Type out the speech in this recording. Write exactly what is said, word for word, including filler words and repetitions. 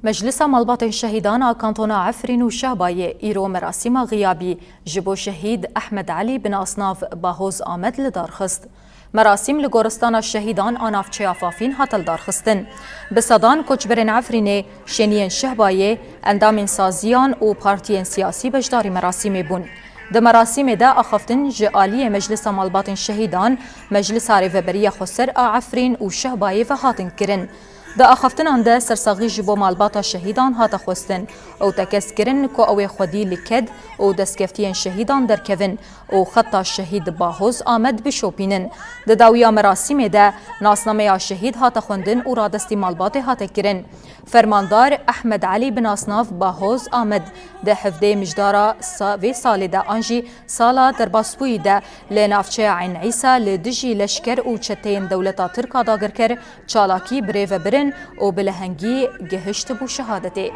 Meclisa Malbatên Şehîdan a Kantona Efrîn û Şehbayê îro merasîma xiyabî ji bo şehîd Ehmed Elî bi nasnav Bahoz Amed li dar xist. Merasîm li Goristana Şehîdan a navçeya Fafîn hate lidarxistin. Bi sedan koçberên Efrînê, şêniyên Şehbayê, endamên saziyan û partiyên siyasî beşdarî merasîmê bûn. Di merasîmê de axaftin ji aliyê Meclisa Malbatên Şehîdan, Meclisa Rêveberiya Xweser a Efrîn û Şehbayê ve hatin kirin. Di axaftinan de sersaxî ji bo malbata şehîdan hate xwestin û tekez kirin ku ew ê xwedî li ked û destkeftiyên şehîdan derkevin û xeta şehîd Bahoz Amed bişopînin. Di dawiya merasîmê de nasnameya şehîd hate xwendin û radestî malbatê hate kirin. Fermandar Ehmed Elî bi nasnav Bahoz Amed di hevdeyê Mijdara sa-, vê salê de an jî sala derbasbûyî de li navçeya Eyn Îsa li dijî leşker û çeteyên dewleta Tirk a dagirker çalakî bi rê ve birin û bi lehengî gihiştibû şehadetê.